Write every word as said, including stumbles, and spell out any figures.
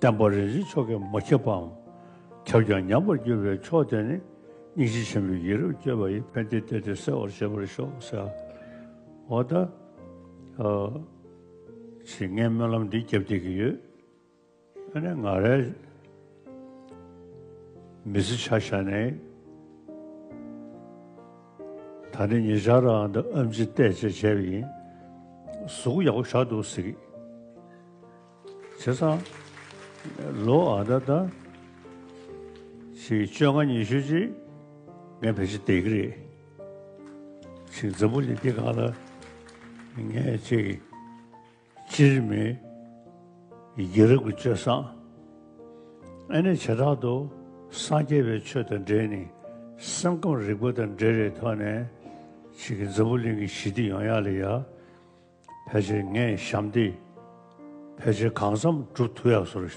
བསྟན་པ་རིན་ཆེན་མཆོག་གིས་མ་ཁྱབ་པའམ། ཁྱབ་ཀྱང་ཉམས་པར་གྱུར་པའི་ཕྱོགས་དེ་ནི། སྙིང་རྗེ་ཆེན་པོས་ཡིད་རབ་བསྐྱོད་པ་ཡིས། ཕན་བདེའི་གཏེར་དེ་གསལ་བར་བྱེད་པར་ཤོག་ཟེར། འོ་ད། ཨ། ཅིག་ངས་སྨོན་ལམ་འདི་བརྒྱབ་བསྡད་ཀྱི་ཡོད། ཨ་ནི་ང་རའི་མི་ཚེ་ཆ་བཞག་ནས། ད་ནི་ཉེ་ཆར་རང་ད་ཨེམ་ཆི་བལྟས་བྱས་བྱས་པ་ཡིན། གཟུགས་ཡག་པོ་ཞེ་དྲག་འདུག་ཟེར་གི། བྱས་ཙང་། ལོ་ཨ་ད་ད། ཞིག་བཅོ་ལྔ་ཉི་ཤུ་ཅིག་ངས་ཕལ་ཆེར་བསྡད་ཀྱི་རེད། ཞིག་འཛམ་བུ་གླིང་འདི་སྒང་ལ་ངས་ཅིག་སྤྱིར་མི་ཡ་རབས་ཀྱི་སྤྱོད་བཟང་། ཨ་ནི་བྱེ་བྲག་ཏུ་སངས་རྒྱས་པའི་ཆོས་དང་འབྲེལ་ནས་སེམས་ཁམས་རིག་པ་དང་འབྲེལ་བའི་ཐོག་ནས་ཅིག་གི་འཛམ་བུ་གླིང་གི་ཞི་བདེ་ཡོང་ཡག་ལ་ཡ། ཕལ་ཆེར་ངས་ཞབས་འདེགས་ཕལ་ཆེར་གང་འཚམ་སྒྲུབ་ཐུབ་ཡག་བཟོ་འདྲ་